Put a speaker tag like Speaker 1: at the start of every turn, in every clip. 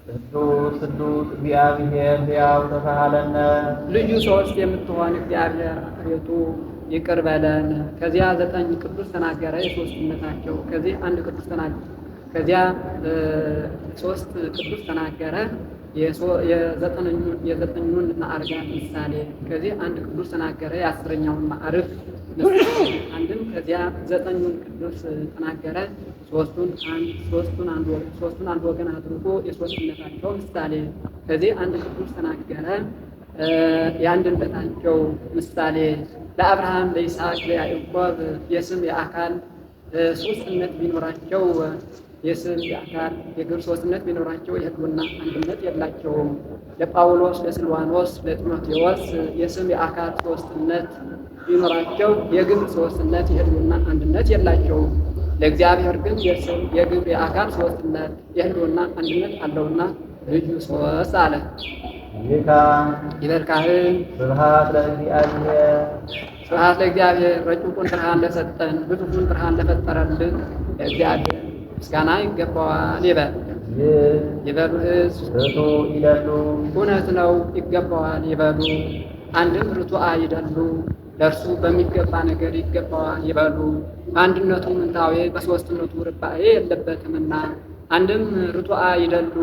Speaker 1: ቅዱስ ቅዱስ እግዚአብሔር ሕያው ተሳሃለነ።
Speaker 2: ልዩ ሶስት የምትሆን እግዚአብሔር አቤቱ ይቅር በለን። ከዚያ ዘጠኝ ቅዱስ ተናገረ የሶስትነታቸው። ከዚህ አንድ ቅዱስ ተናገረ። ከዚያ ሶስት ቅዱስ ተናገረ የዘጠኙን ማዕርጋት ምሳሌ። ከዚህ አንድ ቅዱስ ተናገረ የአስረኛውን ማዕርግ ምሳሌ። አንድም ከዚያ ዘጠኙን ቅዱስ ተናገረ ሶስቱን አንድ ወገን አድርጎ የሶስትነታቸው ምሳሌ። ከዚህ አንድ ቅዱስ ተናገረ የአንድነታቸው ምሳሌ። ለአብርሃም፣ ለይስሐቅ፣ ለያዕቆብ የስም የአካል ሶስትነት ቢኖራቸው የስም የአካል የግብር ሶስትነት ቢኖራቸው የሕልውና አንድነት የላቸውም። ለጳውሎስ፣ ለስልዋኖስ፣ ለጢሞቴዎስ የስም የአካል ሶስትነት ቢኖራቸው የግብር ሶስትነት የሕልውና አንድነት የላቸውም። ለእግዚአብሔር ግን የስም የግብር የአካል ሶስትነት የሕልውና አንድነት አለውና ልዩ ሶስት አለ።
Speaker 1: ይካ
Speaker 2: ይበል ካህን።
Speaker 1: ስብሐት ለእግዚአብሔር።
Speaker 2: ስብሐት ለእግዚአብሔር። ረቂቁን ብርሃን ለሰጠን ግዙፉን ብርሃን ለፈጠረልን ለእግዚአብሔር ምስጋና ይገባዋል ይበል።
Speaker 1: ይህ
Speaker 2: ይበሉ ሕዝብ።
Speaker 1: ርቱ ይደሉ።
Speaker 2: እውነት ነው ይገባዋል ይበሉ። አንድም ርቱዐ ይደሉ ለእርሱ በሚገባ ነገር ይገባዋል ይበሉ። በአንድነቱ ምንታዌ በሦስትነቱ ርባኤ የለበትምና። አንድም ርቱዐ ይደሉ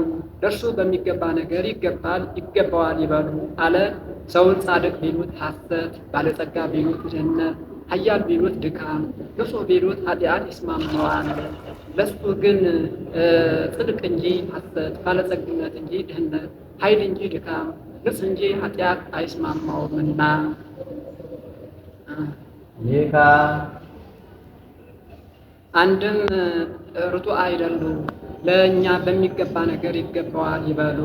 Speaker 2: ለእርሱ በሚገባ ነገር ይገባል ይገባዋል ይበሉ አለ። ሰውን ጻድቅ ቢሉት ሐሰት፣ ባለጸጋ ቢሉት ድህነት፣ ኃያል ቢሉት ድካም፣ ንጹሕ ቢሉት ኃጢአት ይስማማዋል። ለሱ ግን ጽድቅ እንጂ ሐሰት፣ ባለጸግነት እንጂ ድህነት፣ ኃይል እንጂ ድካም፣ ንጹሕ እንጂ ኃጢአት አይስማማውምና።
Speaker 1: ይካ
Speaker 2: አንድም ርቱዐ አይደሉ ለእኛ በሚገባ ነገር ይገባዋል ይበሉ።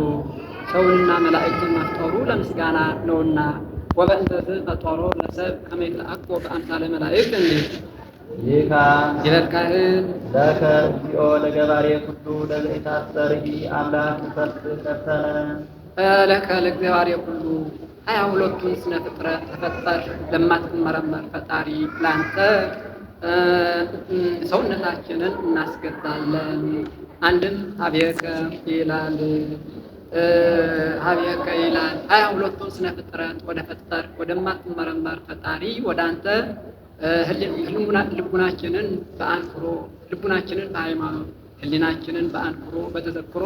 Speaker 2: ሰውንና መላእክትን መፍጠሩ ለምስጋና ነውና። ወበእንተዝ ፈጠሮ ለሰብ ከመ ይትለአኮ በአምሳለ መላእክት እንዲል።
Speaker 1: ይካ
Speaker 2: ይበል ካህን።
Speaker 1: ለከ እግዚኦ ለገባሬ ኩሉ ለዘኢታሰርሂ አምላክ ንፈስሕ ነፍሰነ።
Speaker 2: ለከ ለእግዚአብሔር ሁሉ 22ቱን ስነ ፍጥረት ተፈጠር ለማትመረመር ፈጣሪ ለአንተ ሰውነታችንን እናስገዛለን። አንድም ሀቤከ ይላል ሀቤከ ይላል 22ቱን ስነ ፍጥረት ወደ ፈጠር ወደማትመረመር ፈጣሪ ወደ አንተ ልቡናችንን በአንክሮ ልቡናችንን በሃይማኖት ህሊናችንን በአንክሮ በተዘክሮ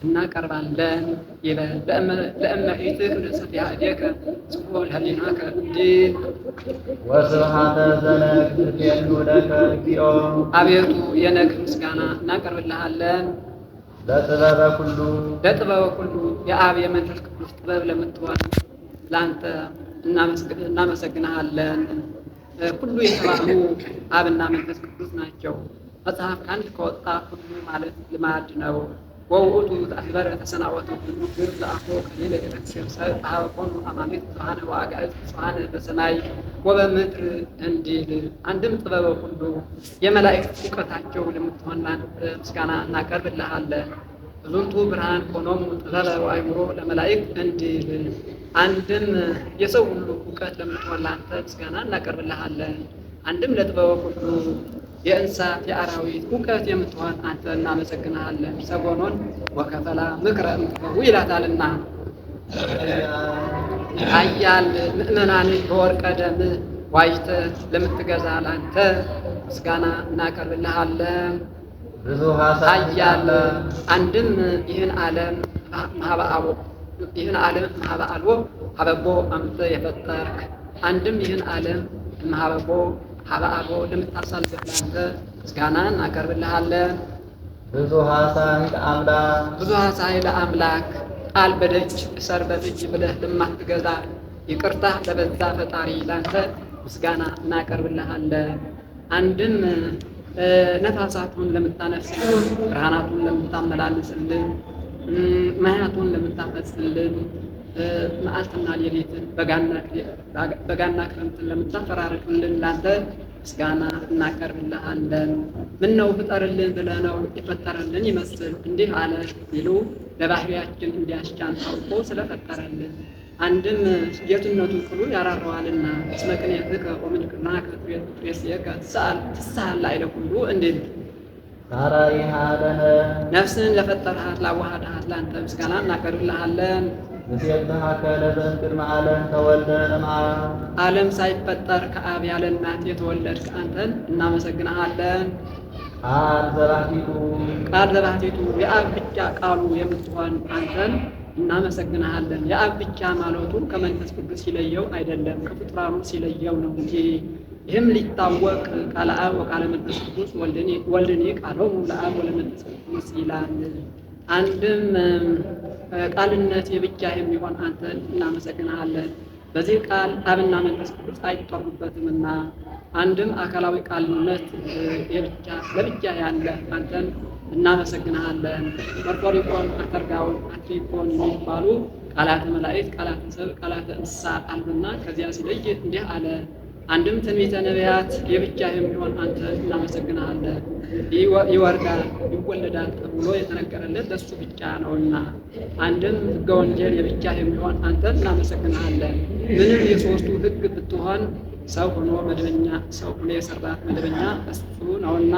Speaker 2: እናቀርባለን ይበል። ለእመ ኢትክል ሰፊሐ እዴከ ጽፎ ህሊናከ እንዲል።
Speaker 1: ወስብሐተ ዘነግህ ንፌኑ ለከ እግዚኦ።
Speaker 2: አቤቱ የነግህ ምስጋና እናቀርብልሃለን።
Speaker 1: ለጥበበ ኩሉ።
Speaker 2: ለጥበበ ኩሉ የአብ የመንፈስ ቅዱስ ጥበብ ለምትሆን ለአንተ እናመሰግንሃለን። ሁሉ የተባሉ አብና መንፈስ ቅዱስ ናቸው። መጽሐፍ ከአንድ ከወጣ ሁሉ ማለት ልማድ ነው። ወውእቱ ዘአክበረ ተሰናወተ ኩሉ ግብር ዘአፍሮ ከሌለ የረክስብ ሰብ ሀበ ኮኑ አማኔት ብዙኃነ ወአጋእዝት ብዙኃነ በሰማይ ወበምድር እንዲል። አንድም ጥበበ ኩሉ የመላእክት እውቀታቸው ለምትሆን ለአንተ ምስጋና እናቀርብልሃለን። ዝንቱ ብርሃን ኮኖሙ ጥበበ ወአእምሮ ለመላእክት እንዲል። አንድም የሰው ሁሉ እውቀት ለምትሆን ለአንተ ምስጋና እናቀርብልሃለን። አንድም ለጥበበ ኩሉ የእንስሳት የአራዊት እውቀት የምትሆን አንተ እናመሰግንሃለን። ሰጎኖን ወከፈላ ምክረ እምጥበቡ ይላታልና። ኃያል ምእመናንን በወርቀ ደምህ ዋጅተህ ለምትገዛ ለአንተ ምስጋና እናቀርብልሃለን።
Speaker 1: ብዙኃ
Speaker 2: ኃያል አንድም ይህን ዓለም ማህበ አቦ ይህን ዓለም ማህበ አልቦ ሀበቦ አምጥተህ የፈጠርክ አንድም ይህን ዓለም እምሀበቦ ሀበ አልቦ ለምታሳልፍ ለአንተ ምስጋና እናቀርብልሃለን።
Speaker 1: ብዙኃ ሳህል አምላክ።
Speaker 2: ብዙ ኃይለ አምላክ ጣል በደጅ እሰር በእጅ ብለህ ለማትገዛ ይቅርታ ለበዛ ፈጣሪ ላንተ ምስጋና እናቀርብልሃለን። አንድም ነፋሳቱን ለምታነፍስልን፣ ብርሃናቱን ለምታመላልስልን፣ ማያቱን ለምታፈስልን፣ መዓልትና ሌሊትን በጋና ክረምትን ለምታፈራርቅልን ላንተ ምስጋና እናቀርብልሃለን። ምን ነው ፍጠርልን ብለህ ነው የፈጠረልን ይመስል እንዲህ አለ ቢሉ ለባህሪያችን እንዲያስቻን ታውቆ ስለፈጠረልን። አንድም ጌትነቱ ቅሉ ያራረዋልና እስመ ቅኔትከ ወምልክናከ ትሬስየከ ትስአል ላዕለ ኩሉ እንዲል።
Speaker 1: ታራሪሃ ለነ
Speaker 2: ነፍስን ለፈጠርሃት ላዋሃድሃት ለአንተ ምስጋና እናቀርብልሃለን።
Speaker 1: ንሴብሐከ ለዘእምቅድመ ዓለም ተወልደ እምአብ
Speaker 2: ዓለም ሳይፈጠር ከአብ ያለ እናት የተወለድክ አንተን እናመሰግንሃለን።
Speaker 1: ቃል ዘባሕቲቱ
Speaker 2: ቃል ዘባሕቲቱ የአብ ብቻ ቃሉ የምትሆን አንተን እናመሰግንሃለን። የአብ ብቻ ማለቱ ከመንፈስ ቅዱስ ሲለየው አይደለም፣ ከፍጡራኑ ሲለየው ነው እንጂ። ይህም ሊታወቅ ቃለ አብ ወቃለ መንፈስ ቅዱስ ወልድኒ ቃሎሙ ለአብ ወለመንፈስ ቅዱስ ይላል። አንድም ቃልነት የብቻ የሚሆን አንተን እናመሰግንሃለን። በዚህ ቃል አብና መንፈስ ቅዱስ አይጠሩበትምና። አንድም አካላዊ ቃልነት የብቻ ለብቻ ያለ አንተን እናመሰግንሃለን። መርቆሪቆን፣ አተርጋውን፣ አትሪቆን የሚባሉ ቃላተ መላእክት፣ ቃላተ ሰብ፣ ቃላተ እንስሳ አሉና ከዚያ ሲለይ እንዲህ አለ። አንድም ትንቢተ ነቢያት የብቻ የሚሆን አንተን እናመሰግንሃለን። ይወርዳል ይወለዳል ተብሎ የተነገረለት ለእሱ ብቻ ነውና። አንድም ሕገ ወንጌል የብቻ የሚሆን አንተን እናመሰግንሃለን። ምንም የሶስቱ ሕግ ብትሆን ሰው ሆኖ መደበኛ ሰው ሆኖ የሰራት መደበኛ እሱ ነውና።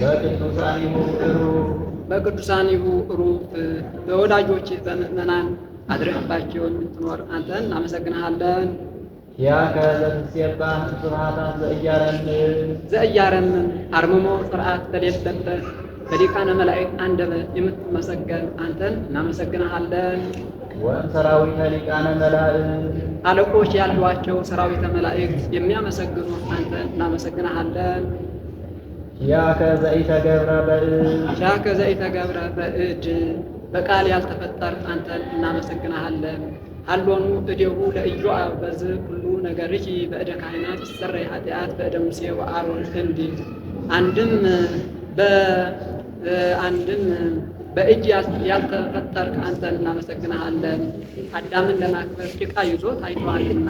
Speaker 1: በቅዱሳኒሁ ዕሩፍ
Speaker 2: በቅዱሳኒሁ ዕሩፍ በወዳጆችህ በምእመናን አድረህባቸው የምትኖር አንተን እናመሰግንሃለን።
Speaker 1: ኪያከ ዘትሴባህ ስብሐታት ዘኢያረምም
Speaker 2: ዘኢያረምም አርምሞ ስርዓት በሌለበት በሊቃነ መላእክት አንደበት የምትመሰገን አንተን እናመሰግንሃለን።
Speaker 1: ወእምሰራዊተ ሊቃነ መላእክት
Speaker 2: አለቆች ያሏቸው ሰራዊተ መላእክት የሚያመሰግኑ አንተን እናመሰግንሃለን።
Speaker 1: ኪያከ ዘኢተገብረ በእድ
Speaker 2: ኪያከ ዘኢተገብረ በእድ በቃል ያልተፈጠር አንተን እናመሰግንሃለን። ሀሎኑ እዴሁ ለኢዮአብ በዝ ኩሉ ነገርኪ በእደ ካህናት ይሰረይ ኃጢአት በእደ ሙሴ ወአሮን እንዲል። አንድም አንድም በእጅ ያልተፈጠርክ አንተን እናመሰግንሃለን። አዳምን ለማክበር ጭቃ ይዞ ታይቷልና።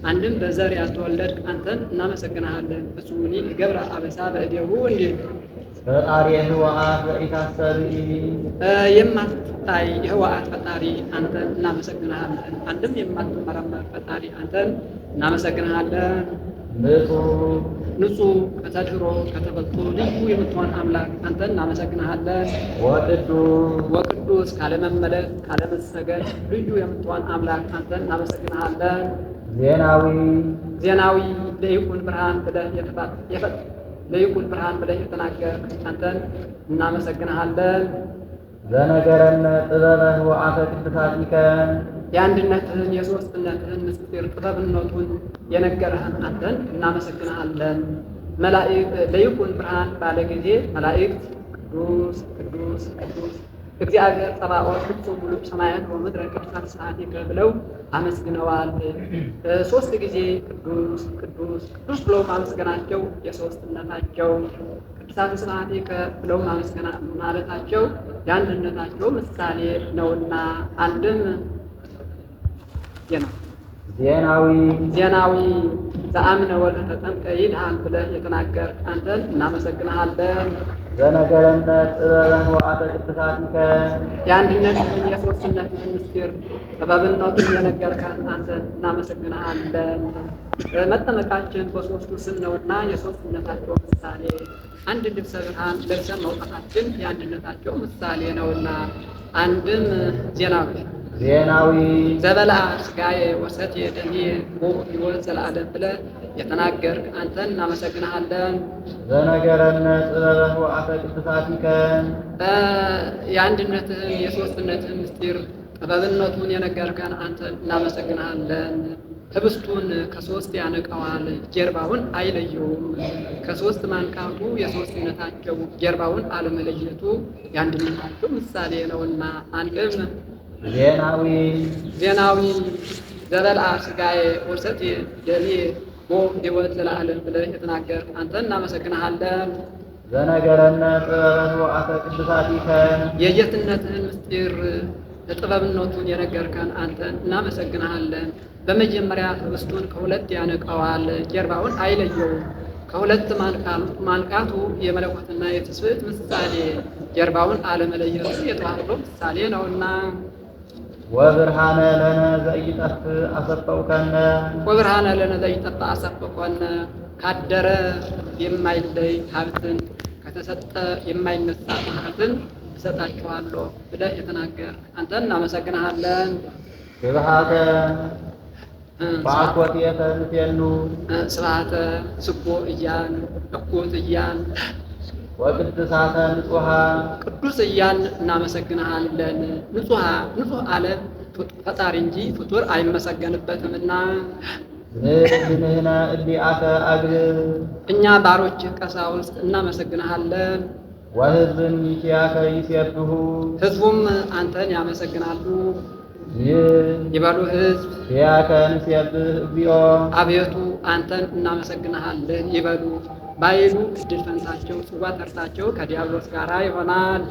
Speaker 2: አንድም በዘር ያልተወለድክ አንተን እናመሰግንሃለን። ፍጹምኒ ገብረ አበሳ በእዴሁ እንዲል።
Speaker 1: ፈጣሪ ህወሓት ዘኢታሰብኢ
Speaker 2: የማትታይ የህወሓት ፈጣሪ አንተን እናመሰግንሃለን። አንድም የማትመረመር ፈጣሪ አንተን እናመሰግንሃለን።
Speaker 1: ንጹሕ
Speaker 2: ንጹሕ ከተድሮ ከተበልጦ ልዩ የምትሆን አምላክ አንተን እናመሰግንሃለን።
Speaker 1: ወቅዱስ
Speaker 2: ወቅዱስ ካለመመለክ ካለመሰገድ ልዩ የምትሆን አምላክ አንተን እናመሰግንሃለን።
Speaker 1: ዜናዊ
Speaker 2: ዜናዊ ለይኩን ብርሃን ብለህ ለይኩን ብርሃን ብለህ የተናገርክ አንተን እናመሰግንሃለን።
Speaker 1: ዘነገረነ ጥበበ ህወሓተ ቅዱሳቲከ
Speaker 2: የአንድነትህን የሦስትነትህን ምስጢር ጥበብነቱን የነገረህን አንተን እናመሰግንሃለን። ለይኩን ብርሃን ባለ ጊዜ መላእክት ቅዱስ ቅዱስ ቅዱስ እግዚአብሔር ጸባኦት ፍጹም ሙሉእ ሰማያት ወምድረ ቅዱሳት ስብሐቲከ ብለው አመስግነዋል። ሶስት ጊዜ ቅዱስ ቅዱስ ቅዱስ ብለው ማመስገናቸው የሦስትነታቸው፣ ቅዱሳት ስብሐቲከ ብለው ማመስገና ማለታቸው የአንድነታቸው ምሳሌ ነውና። አንድም ነው።
Speaker 1: ዜናዊ
Speaker 2: ዜናዊ ዘአምነ ወተጠምቀ ይድሃን ብለህ የተናገርክ አንተን እናመሰግንሃለን።
Speaker 1: ዘነገረነ ጥበበ ህወሓተ ቅዱሳቲከ
Speaker 2: የአንድነትህን የሦስትነትህን ምስጢር ጥበብነቱን የነገርከን አንተን እናመሰግንሃለን። መጠመቃችን በሦስቱ ስም ነውና የሦስትነታቸው ምሳሌ፣ አንድ ልብሰ ብርሃን ለብሰን መውጣታችን የአንድነታቸው ምሳሌ ነውና። አንድም ዜናዊ
Speaker 1: ዜናዊ
Speaker 2: ዘበልዐ ሥጋዬ ወሰትየ ደምየ ሕይወት ዘለዓለም ብለህ የተናገርክ አንተን እናመሰግንሃለን።
Speaker 1: ዘነገረነ ጥበበ ህወሓተ ቅዱሳቲከ
Speaker 2: የአንድነትህን የሦስትነትህን ምስጢር ጥበብነቱን የነገርከን አንተን እናመሰግንሃለን። ህብስቱን ከሶስት ያነቀዋል፣ ጀርባውን አይለየውም። ከሶስት ማንቃቱ የሶስትነታቸው፣ ጀርባውን አለመለየቱ የአንድነታቸው ምሳሌ ነውና። አንድም
Speaker 1: ዜናዊ
Speaker 2: ዜናዊ ዘበልዐ ሥጋዬ ወሰትየ ደምየ ቦ ሕይወት ዘለዓለም ብለህ የተናገርክ አንተን እናመሰግንሃለን።
Speaker 1: ዘነገረነ ጥበበ ህወሓተ ቅዱሳቲከ
Speaker 2: የጌትነትህን ምስጢር ጥበብነቱን የነገርከን አንተን እናመሰግንሃለን። በመጀመሪያ ህብስቱን ከሁለት ያነቀዋል፣ ጀርባውን አይለየውም። ከሁለት ማንቃቱ የመለኮትና የትስብእት ምሳሌ፣ ጀርባውን አለመለየቱ የተዋህዶ ምሳሌ ነውና።
Speaker 1: ወብርሃነ ለነ ዘኢጠፍእ አሰፈውከነ
Speaker 2: ወብርሃነ ለነ ዘኢጠፍእ አሰፈውከነ ካደረ የማይለይ ሀብትን ከተሰጠ የማይነሳ መዓትን እሰጣችኋለሁ ብለህ የተናገር አንተን እናመሰግንሃለን።
Speaker 1: ስብሐተ በአኮቴተ ንፌኑ
Speaker 2: ስብሐተ ስቦ እያን እኩት እያን
Speaker 1: ወቅድሳተ ንጹሐ
Speaker 2: ቅዱስ እያን እናመሰግንሃለን። ንጹሐ ንጹሕ አለ ፈጣሪ እንጂ ፍጡር አይመሰገንበትምና።
Speaker 1: ንሕነ እሊአከ አግህ
Speaker 2: እኛ ባሮችህ ቀሳውስት እናመሰግንሃለን።
Speaker 1: ወሕዝብን ይኪያከ ይሴብሑ
Speaker 2: ሕዝቡም አንተን ያመሰግናሉ።
Speaker 1: ይህ
Speaker 2: ይበሉ ሕዝብ
Speaker 1: ኪያከ ንሴብሕ እግዚኦ
Speaker 2: አቤቱ አንተን እናመሰግንሃለን ይበሉ ባይሉ እድል ፈንታቸው ጽዋ ተርታቸው ከዲያብሎስ ጋር ይሆናል።